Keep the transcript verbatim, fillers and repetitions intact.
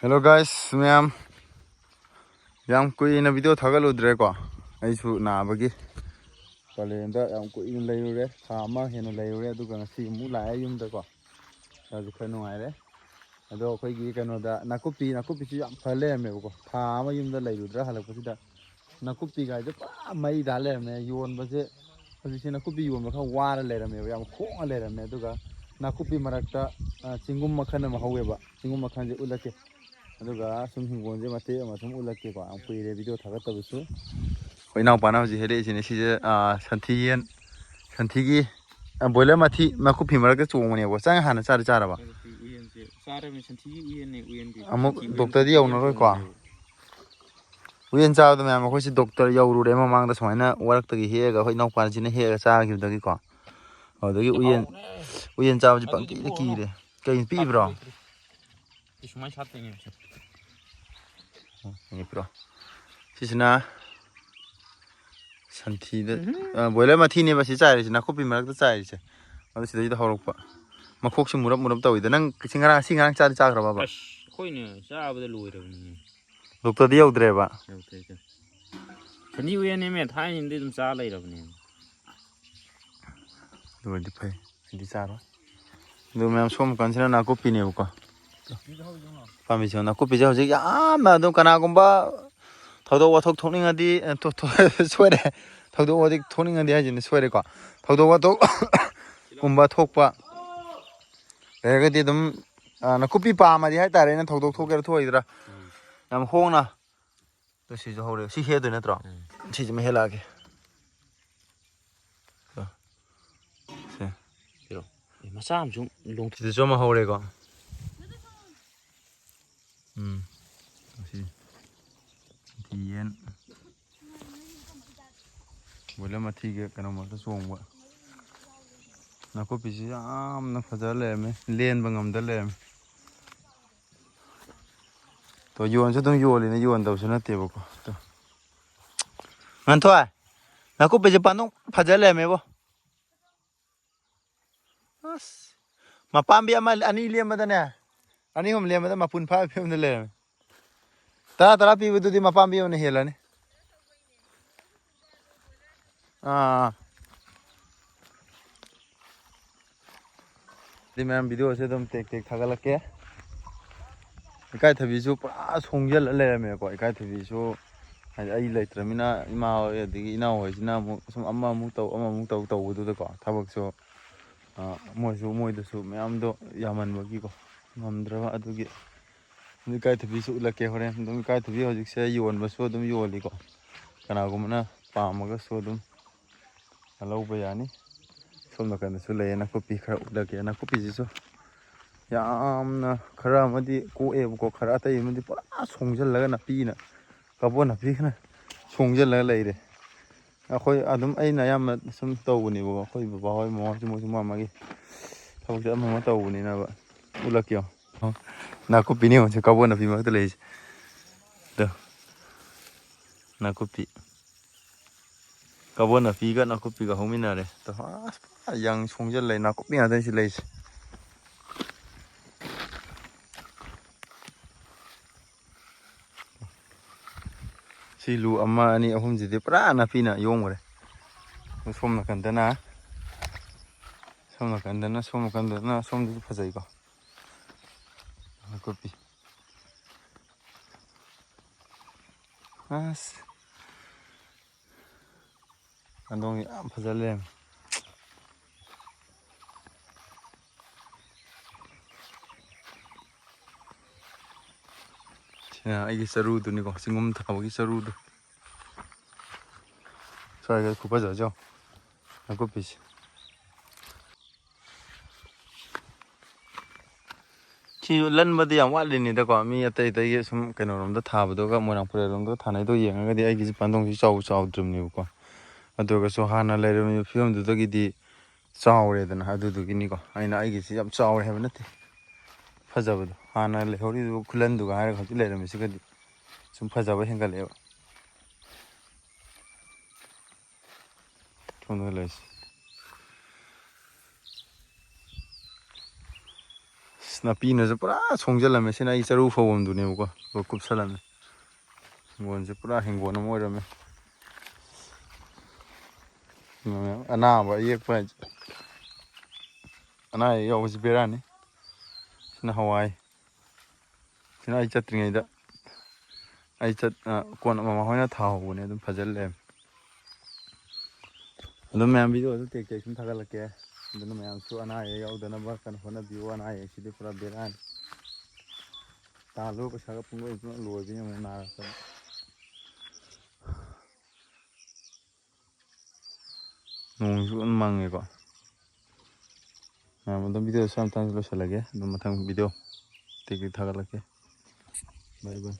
Hello guys ꯃꯌꯥꯝ, ꯌꯥꯝ ꯀꯨꯏꯅ ꯚꯤꯗꯤꯑꯣ ꯊꯥꯒꯠꯂꯨꯗ꯭ꯔꯦꯀꯣ꯫ ꯑꯩꯁꯨ ꯅꯥꯕꯒꯤ ꯄꯂꯦꯟꯗ ꯌꯥꯝ ꯀꯨꯏꯅ ꯂꯩꯔꯨꯔꯦ, ꯊꯥ ꯑꯃ ꯍꯦꯟꯅ ꯂꯩꯔꯨꯔꯦ꯫ ꯑꯗꯨꯒ ꯉꯁꯤ ꯑꯃꯨꯛ ꯂꯥꯛꯑꯦ ꯌꯨꯝꯗꯀꯣ꯫ ꯑꯗꯨ ꯈꯔ ꯅꯨꯡꯉꯥꯏꯔꯦ꯫ ꯑꯗꯣ ꯑꯩꯈꯣꯏꯒꯤ ꯀꯩꯅꯣꯗ ꯅꯥꯀꯨꯞꯄꯤ ꯅꯥꯀꯨꯞꯄꯤꯁꯨ ꯌꯥꯝ ꯐ ꯂꯩꯔꯝꯃꯦꯕꯀꯣ꯫ ꯊꯥ ꯑꯃ ꯌꯨꯝꯗ ꯂꯩꯔꯨꯗ꯭ꯔꯥ ꯍꯜꯂꯛꯄꯁꯤꯗ ꯅꯥꯀꯨꯞꯄꯤꯒꯥꯏꯁꯦ ꯄꯨꯔꯥ ꯃꯩ ꯇꯥ ꯂꯩꯔꯝꯃꯦ꯫ ꯌꯣꯟꯕꯁꯦ ꯍꯧꯖꯤꯛꯁꯦ ꯅꯥꯀꯨꯞꯄꯤ ꯌꯣꯟꯕ ꯈꯔ ꯋꯥꯔ ꯂꯩꯔꯝꯃꯦꯕ, ꯌꯥꯝ ꯍꯣꯡꯉ ꯂꯩꯔꯝꯃꯦ꯫ ꯑꯗꯨꯒ ꯅꯥꯀꯨꯞꯄꯤ ꯃꯔꯛꯇ ꯆꯤꯡꯒꯨꯝ ꯃꯈꯜ ꯑꯃ ꯍꯧꯋꯦꯕ꯫ ꯆꯤꯡꯒꯨꯝ ꯃꯈꯜꯁꯦ ꯎꯠꯂꯛꯀꯦ꯫ ꯑꯗꯨꯒ ꯁꯨꯝ ꯍꯤꯡꯒꯣꯜꯁꯦ ꯃꯇꯦꯛ ꯑꯃ ꯁꯨꯝ ꯎꯠꯂꯛꯀꯦꯀꯣ꯫ ꯌꯥꯝ ꯀꯨꯏꯔꯦ ꯚꯤꯗꯤꯑꯣ ꯊꯥꯒꯠꯇꯕꯁꯨ꯫ ꯑꯩꯈꯣꯏ ꯏꯅꯥꯎꯄꯥꯅ ꯍꯧꯖꯤꯛ ꯍꯦꯛꯂꯛꯏꯁꯤꯅꯦ ꯁꯤꯁꯦ꯫ ꯁꯟꯊꯤ ꯌꯦꯟ, ꯁꯟꯊꯤꯒꯤ ꯕꯣꯏꯂꯔ ꯃꯊꯤ ꯃꯀꯨꯞꯐꯤ ꯃꯔꯛꯇ ꯆꯣꯡꯕꯅꯦꯕꯀꯣ꯫ ꯆꯪ ꯍꯥꯟꯅ ꯆꯥꯔ ꯆꯥꯔꯕ? ꯎꯌꯦꯟꯁꯦ ꯆꯥꯔꯕꯅꯤ, ꯁꯟꯊꯤꯒꯤ ꯎꯌꯦꯟꯅꯦ, ꯎꯌꯦꯟꯗꯤ꯫ ꯑꯃꯨꯛ ꯁꯟꯊꯤ ꯎꯌꯦꯟ ꯗꯣꯛꯇꯔꯗꯤ ꯌꯧꯅꯔꯣꯏꯀꯣ꯫ ꯎꯌꯦꯟ ꯆꯥꯕꯗ ꯃꯌꯥꯝ ꯑꯩꯈꯣꯏꯁꯤ ꯗꯣꯛꯇꯔ ꯌꯧꯔꯨꯔꯦ ꯃꯃꯥꯡꯗ꯫ ꯁꯨꯃꯥꯏꯅ ꯋꯥꯔꯛꯇꯒꯤ ꯍꯦꯛꯑꯒ ꯑꯩꯈꯣꯏ ꯏꯅꯥꯎꯄꯥꯁꯤꯅ ꯍꯦꯛꯑꯒ ꯆꯥꯈꯤꯕꯗꯒꯤꯀꯣ꯫ ꯑꯗꯨꯗꯒꯤ ꯎꯌꯦꯟ, ꯎꯌꯦꯟ ꯆꯥꯕꯁꯤ ꯄꯪꯀꯤꯗ ꯀꯤꯔꯦ꯫ ꯀꯩꯅꯣ ꯄꯤꯛꯏꯕ꯭ꯔꯣ? ꯁꯤ ꯁꯨꯃꯥꯏꯅ ꯁꯥꯠꯇꯣꯏꯅꯦꯕꯁꯦ꯫ ꯁꯤꯁꯤꯅ ꯁꯟꯊꯤꯗ, ꯕꯣꯏꯂꯔ ꯃꯊꯤꯅꯦꯕ ꯁꯤ ꯆꯥꯏꯔꯤꯁꯦ, ꯅꯥꯀꯨꯞꯄꯤ ꯃꯔꯛꯇ ꯆꯥꯏꯔꯤꯁꯦ꯫ ꯑꯗꯨ ꯁꯤꯗꯩꯗ ꯍꯧꯔꯛꯄ꯫ ꯃꯈꯣꯛꯁꯤ ꯃꯨꯔꯞ ꯃꯨꯔꯞ ꯇꯧꯋꯤꯗ꯫ ꯅꯪ ꯁꯤ ꯉꯔꯥꯡ, ꯁꯤ ꯉꯔꯥꯡ ꯆꯥꯗꯤ ꯆꯥꯈ꯭ꯔꯕꯕ? ꯑꯁ, ꯑꯩꯈꯣꯏꯅ ꯆꯥꯕꯗ ꯂꯣꯏꯔꯕꯅꯤ꯫ ꯗꯣꯛꯇꯔꯗꯤ ꯌꯧꯗ꯭ꯔꯦꯕ? ꯌꯧꯗ꯭ꯔꯦ, ꯌꯧꯗ꯭ꯔꯦ꯫ ꯁꯟꯊꯤ ꯎꯌꯦꯟꯅꯦꯃꯦ, ꯊꯥꯏꯅꯗꯤ ꯑꯗꯨꯝ ꯆꯥ ꯂꯩꯔꯕꯅꯦ꯫ ꯑꯗꯨ ꯑꯣꯏꯔꯗꯤ ꯐꯩ, ꯑꯩꯗꯤ ꯆꯥꯔꯣꯏ꯫ ꯑꯗꯨ ꯃꯌꯥꯝ ꯁꯣꯝ ꯀꯥꯟꯁꯤꯅ ꯅꯥꯀꯨꯞꯄꯤꯅꯦꯕꯀꯣ꯫ ꯄꯥꯝꯕꯤꯁꯤ ꯅꯥꯀꯨꯞꯄꯤꯁꯦ ꯍꯧꯖꯤꯛ ꯌꯥꯝꯅ ꯑꯗꯨꯝ ꯀꯅꯥꯒꯨꯝꯕ ꯊꯧꯗꯣꯛ ꯋꯥꯊꯣꯛ ꯊꯣꯛꯅꯤꯡꯉꯗꯤ, ꯑ, ꯊꯣ-, ꯊꯣ-, ꯁꯣꯏꯔꯦ꯫ ꯊꯧꯗꯣꯛ ꯋꯥꯊꯣꯛ ꯊꯣꯛꯅꯤꯡꯉꯗꯤ ꯍꯥꯏꯁꯤꯅ ꯁꯣꯏꯔꯦꯀꯣ꯫ ꯊꯧꯗꯣꯛ ꯋꯥꯊꯣꯛ ꯀꯨꯝꯕ ꯊꯣꯛꯄ ꯂꯩꯔꯒꯗꯤ ꯑꯗꯨꯝ, ꯑ, ꯅꯥꯀꯨꯞꯄꯤ ꯄꯥꯝꯃꯗꯤ ꯍꯥꯏꯇꯥꯔꯦꯅꯦ, ꯊꯧꯗꯣꯛ ꯊꯣꯛꯀꯦꯔꯥ ꯊꯣꯛꯑꯣꯏꯗ꯭ꯔꯥ ꯌꯥꯝ ꯍꯣꯡꯅ꯫ ꯑꯗꯣ ꯁꯤꯁꯨ ꯍꯧꯔꯦ꯫ ꯁꯤ ꯍꯦꯛꯇꯣꯏ ꯅꯠꯇ꯭ꯔꯣ? ꯁꯤꯁꯤꯃ ꯍꯦꯛꯂꯛꯑꯒꯦ꯫ ꯁꯦ꯫ ꯄꯤꯔꯛꯑꯣ꯫ ꯑꯦ, ꯃꯆꯥ ꯑꯃꯁꯨ ꯂꯣꯡ-, ꯁꯤꯗꯁꯨ ꯑꯃ ꯍꯧꯔꯦꯀꯣ꯫ ꯎꯝ꯫ ꯁꯤ ꯌꯦꯟ꯫ ꯕꯣꯏꯂꯔ ꯃꯊꯤꯒ ꯀꯩꯅꯣ ꯃꯔꯛꯇ ꯆꯣꯡꯕ꯫ ꯅꯥꯀꯨꯞꯄꯤꯁꯤ ꯌꯥꯝꯅ ꯐꯖꯔ ꯂꯩꯔꯝꯃꯦ꯫ ꯂꯦꯟꯕ ꯉꯝꯗ ꯂꯩꯔꯝꯃꯦ꯫ ꯇꯣ, ꯌꯣꯟꯁꯨ ꯑꯗꯨꯝ ꯌꯣꯜꯂꯤꯅꯦ, ꯌꯣꯟꯗꯕꯁꯨ ꯅꯠꯇꯦꯕꯀꯣ꯫ ꯇꯣ꯫ ꯉꯟꯊꯣꯏ, ꯅꯥꯀꯨꯞꯄꯤꯁꯦ ꯄꯥꯟꯗꯣꯡ ꯐꯖ ꯂꯩꯔꯝꯃꯦꯕꯣ꯫ ꯑꯁ, ꯃꯄꯥꯝꯕꯤ ꯑꯃ ꯑꯅꯤ ꯂꯦꯝꯕꯗꯅꯦ, ꯑꯅꯤ ꯑꯍꯨꯝ ꯂꯦꯝꯕꯗ ꯃꯄꯨꯟ ꯐꯥꯕ ꯐꯤꯕꯝꯗ ꯂꯩꯔꯝꯃꯦ꯫ ꯇꯔꯥ ꯇꯔꯥ ꯄꯤꯕꯗꯨꯗꯤ ꯃꯄꯥꯝꯕꯤ ꯑꯃꯅ ꯍꯦꯜꯂꯅꯤ꯫ ꯑꯥ꯫ ꯑꯗꯨꯗꯤ ꯃꯌꯥꯝ videoꯁꯦ ꯑꯗꯨꯝ ꯇꯦꯛ ꯇꯦꯛ ꯊꯥꯒꯠꯂꯛꯀꯦ꯫ ꯏꯀꯥꯏꯊꯕꯤꯁꯨ ꯄꯨꯔꯥ ꯁꯣꯡꯖꯜꯂ ꯂꯩꯔꯝꯃꯦꯀꯣ꯫ ꯏꯀꯥꯏꯊꯕꯤꯁꯨ ꯍꯥꯏꯗꯤ ꯑꯩ ꯂꯩꯇ꯭ꯔꯃꯤꯅ ꯏꯃꯥ ꯍꯣꯏ ꯑꯗꯒꯤ ꯏꯅꯥꯎ ꯍꯣꯏꯁꯤꯅ ꯑꯃꯨꯛ ꯁꯨꯝ ꯑꯃꯃꯨꯛ ꯇꯧ ꯑꯃꯃꯨꯛ ꯇꯧ ꯇꯧꯕꯗꯨꯗꯀꯣ ꯊꯕꯛꯁꯨ, ꯑ, ꯃꯣꯏꯁꯨ ꯃꯣꯏꯗꯁꯨ ꯃꯌꯥꯝꯗꯣ ꯌꯥꯝꯃꯟꯕꯒꯤꯀꯣ ꯉꯝꯗ꯭ꯔꯕ ꯑꯗꯨꯒꯤ꯫ ꯑꯗꯨ ꯏꯀꯥꯏꯊꯕꯤꯁꯨ ꯎꯠꯂꯛꯀꯦ ꯍꯣꯔꯦꯟ꯫ ꯑꯗꯨꯝ ꯏꯀꯥꯏꯊꯕꯤ ꯍꯧꯖꯤꯛꯁꯦ ꯌꯣꯟꯕꯁꯨ ꯑꯗꯨꯝ ꯌꯣꯜꯂꯤꯀꯣ꯫ ꯀꯅꯥꯒꯨꯝꯕꯅ ꯄꯥꯝꯃꯒꯁꯨ ꯑꯗꯨꯝ ꯂꯧꯕ ꯌꯥꯅꯤ꯫ ꯁꯣꯝ ꯅꯥꯀꯟꯗꯁꯨ ꯂꯩꯌꯦ ꯅꯥꯀꯨꯞꯄꯤ ꯈꯔ ꯎꯠꯂꯛꯀꯦ꯫ ꯅꯥꯀꯨꯞꯄꯤꯁꯤꯁꯨ ꯌꯥꯝꯅ ꯈꯔ ꯑꯃꯗꯤ ꯀꯣꯛꯑꯦꯕꯀꯣ, ꯈꯔ ꯑꯇꯩ ꯑꯃꯗꯤ ꯄꯨꯔꯥ ꯁꯣꯡꯖꯜꯂꯒ ꯅꯥꯄꯤꯅ, ꯀꯕꯣ ꯅꯥꯄꯤꯅ ꯁꯣꯡꯖꯜꯂꯒ ꯂꯩꯔꯦ꯫ ꯑꯩꯈꯣꯏ ꯑꯗꯨꯝ ꯑꯩꯅ ꯑꯌꯥꯝꯕ ꯁꯨꯝ ꯇꯧꯕꯅꯦꯕꯀꯣ꯫ ꯑꯩꯈꯣꯏ ꯕꯕꯥꯍꯣꯏ ꯃꯃꯥꯍꯣꯏꯁꯨ ꯃꯣꯏꯁꯨ ꯃꯥ ꯃꯥꯒꯤ ꯊꯕꯛꯁꯦ ꯑꯃ ꯑꯃ ꯇꯧꯕꯅꯤꯅꯕ꯫ ꯎꯠꯂꯛꯀꯦ ꯌꯦꯡꯉꯣ꯫ ꯅꯥꯀꯨꯞꯄꯤꯅꯦ ꯌꯦꯡꯉꯣ ꯁꯤ ꯀꯕꯣ ꯅꯥꯄꯤ ꯃꯔꯛꯇ ꯂꯩꯔꯤꯁꯦ꯫ ꯑꯗꯣ ꯅꯥꯀꯨꯞꯄꯤ꯫ ꯀꯕꯣ ꯅꯥꯄꯤꯒ ꯅꯥꯀꯨꯞꯄꯤꯒ ꯍꯧꯃꯤꯟꯅꯔꯦ꯫ ꯑꯗꯣ ꯑꯁ ꯐꯖꯅ ꯌꯥꯡ ꯁꯣꯡꯖꯜꯂꯦ꯫ ꯅꯥꯀꯨꯞꯄꯤ ꯉꯥꯛꯇꯅꯤ ꯁꯤ ꯂꯩꯔꯤꯁꯦ꯫ ꯁꯤ ꯂꯨ ꯑꯃ, ꯑꯅꯤ, ꯑꯍꯨꯝꯁꯤꯗꯤ ꯄꯨꯔꯥ ꯅꯥꯄꯤꯅ ꯌꯣꯝꯈ꯭ꯔꯦ꯫ ꯁꯣꯝ ꯅꯥꯀꯟꯗꯅ, ꯁꯣꯝ ꯅꯥꯀꯟꯗꯅ, ꯁꯣꯝ ꯅꯥꯀꯟꯗꯅ, ꯁꯣꯝꯗꯁꯨ ꯐꯖꯩꯀꯣ꯫ ꯅꯥꯀꯨꯞꯄꯤ꯫ ꯑꯁ꯫ ꯈꯣꯡꯗꯣꯡꯁꯦ ꯌꯥꯝ ꯐꯖ ꯂꯩꯔꯝꯃꯦ꯫ ꯁꯤꯅ ꯑꯩꯒꯤ ꯆꯔꯨꯗꯨꯅꯤꯀꯣ, ꯆꯤꯡꯒꯨꯝ ꯊꯥꯕꯒꯤ ꯆꯔꯨꯗꯣ꯫ ꯁ꯭ꯋꯥꯏꯒ ꯈꯨꯐꯖꯁꯦ ꯌꯦꯡꯉꯣ, ꯅꯥꯀꯨꯞꯄꯤꯁꯦ꯫ ꯁꯤꯁꯨ ꯂꯟꯕꯗꯤ ꯌꯥꯝ ꯋꯥꯠꯂꯤꯅꯤꯗꯀꯣ꯫ ꯃꯤ ꯑꯇꯩ ꯑꯇꯩꯒꯤ ꯁꯨꯝ ꯀꯩꯅꯣꯔꯣꯝꯗ ꯊꯥꯕꯗꯨꯒ ꯃꯣꯏꯔꯥꯡ ꯄꯨꯔꯦꯜꯔꯣꯝꯗ ꯊꯥꯅꯩꯗꯣ ꯌꯦꯡꯉꯒꯗꯤ ꯑꯩꯒꯤꯁꯦ ꯄꯥꯟꯗꯣꯡꯁꯤ ꯆꯥꯎꯕꯨ ꯆꯥꯎꯗ꯭ꯔꯤꯕꯅꯦꯕꯀꯣ꯫ ꯑꯗꯨꯒꯁꯨ ꯍꯥꯟꯅ ꯂꯩꯔꯝꯃꯤꯕ ꯐꯤꯕꯝꯗꯨꯗꯒꯤꯗꯤ ꯆꯥꯎꯔꯦꯗꯅ꯫ ꯑꯗꯨꯗꯨꯒꯤꯅꯤꯀꯣ꯫ ꯑꯩꯅ ꯑꯩꯒꯤꯁꯤ ꯌꯥꯝ ꯆꯥꯎꯔꯦ ꯍꯥꯏꯕ ꯅꯠꯇꯦ꯫ ꯐꯖꯕꯗꯣ꯫ ꯍꯥꯟꯅ ꯂꯩꯍꯧꯔꯤꯗꯨ ꯈꯨꯂꯟꯗꯨꯒ ꯍꯥꯏꯔꯒ ꯍꯧꯖꯤꯛ ꯂꯩꯔꯝꯃꯤꯁꯤꯒꯗꯤ ꯁꯨꯝ ꯐꯖꯕ ꯍꯦꯟꯒꯠꯂꯛꯑꯦꯕ꯫ ꯁꯣꯝꯗ ꯂꯩꯁꯤ꯫ ꯑꯁ, ꯅꯥꯄꯤꯅꯁꯨ ꯄꯨꯔꯥ ꯁꯣꯡꯖꯜꯂꯝꯃꯦ꯫ ꯁꯤꯅ ꯑꯩ ꯆꯔꯨ ꯐꯧꯐꯝꯗꯨꯅꯦꯕꯀꯣ, ꯂꯣꯏ ꯀꯨꯞꯁꯜꯂꯝꯃꯦ꯫ ꯍꯤꯡꯒꯣꯜꯁꯦ ꯄꯨꯔꯥ ꯍꯤꯡꯒꯣꯜ ꯑꯃ ꯑꯣꯏꯔꯝꯃꯦ꯫ ꯑꯅꯥꯕ ꯑꯌꯦꯛꯄ ꯍꯥꯏꯁꯦ, ꯑꯅꯥ ꯑꯌꯦꯛ ꯌꯥꯎꯕꯁꯤ ꯕꯦꯔꯥꯅꯤ꯫ ꯁꯤꯅ ꯍꯋꯥꯏ꯫ ꯁꯤꯅ ꯑꯩ ꯆꯠꯇ꯭ꯔꯤꯉꯩꯗ, ꯑꯩ ꯆꯠ-, ꯑ, ꯀꯣꯟꯅ ꯃꯃꯥ ꯍꯣꯏꯅ ꯊꯥꯍꯧꯕꯅꯦ, ꯑꯗꯨꯝ ꯐꯖꯅ ꯂꯩꯔꯝꯃꯦ꯫ ꯑꯗꯨꯝ ꯃꯌꯥꯝ ꯚꯤꯗꯤꯑꯣ ꯑꯗꯨꯝ ꯇꯦꯛ ꯇꯦꯛ ꯁꯨꯝ ꯊꯥꯒꯠꯂꯛꯀꯦ꯫ ꯑꯗꯨꯅ ꯃꯌꯥꯝꯁꯨ ꯑꯅꯥ ꯑꯌꯦꯛ ꯌꯥꯎꯗꯅꯕ ꯀꯟꯅ ꯍꯣꯠꯅꯕꯤꯌꯨ꯫ ꯑꯅꯥ ꯑꯌꯦꯛꯁꯤꯗꯤ ꯄꯨꯔꯥ ꯕꯦꯔꯥꯅꯤ꯫ ꯇꯥꯜꯂꯨꯕ ꯄꯩꯁꯥꯒ ꯄꯨꯡꯂꯣꯏ ꯄꯨꯡꯂꯣꯏ ꯂꯣꯏꯕꯅꯤ ꯑꯃꯨꯛ ꯅꯥꯔꯛꯇꯅ꯫ ꯅꯣꯡꯁꯨ ꯑꯗꯨꯝ ꯃꯪꯉꯦꯀꯣ꯫ ꯃꯌꯥꯝ ꯑꯗꯨꯝ ꯚꯤꯗꯤꯑꯣꯁꯦ ꯁ꯭ꯋꯥꯏ ꯃꯇꯥꯡꯁꯤꯗ ꯂꯣꯏꯁꯤꯜꯂꯒꯦ꯫ ꯑꯗꯨꯝ ꯃꯊꯪ ꯚꯤꯗꯤꯑꯣ ꯇꯦꯛ ꯇꯦꯛ ꯊꯥꯒꯠꯂꯛꯀꯦ꯫ ꯕꯥꯏ ꯕꯥꯏ꯫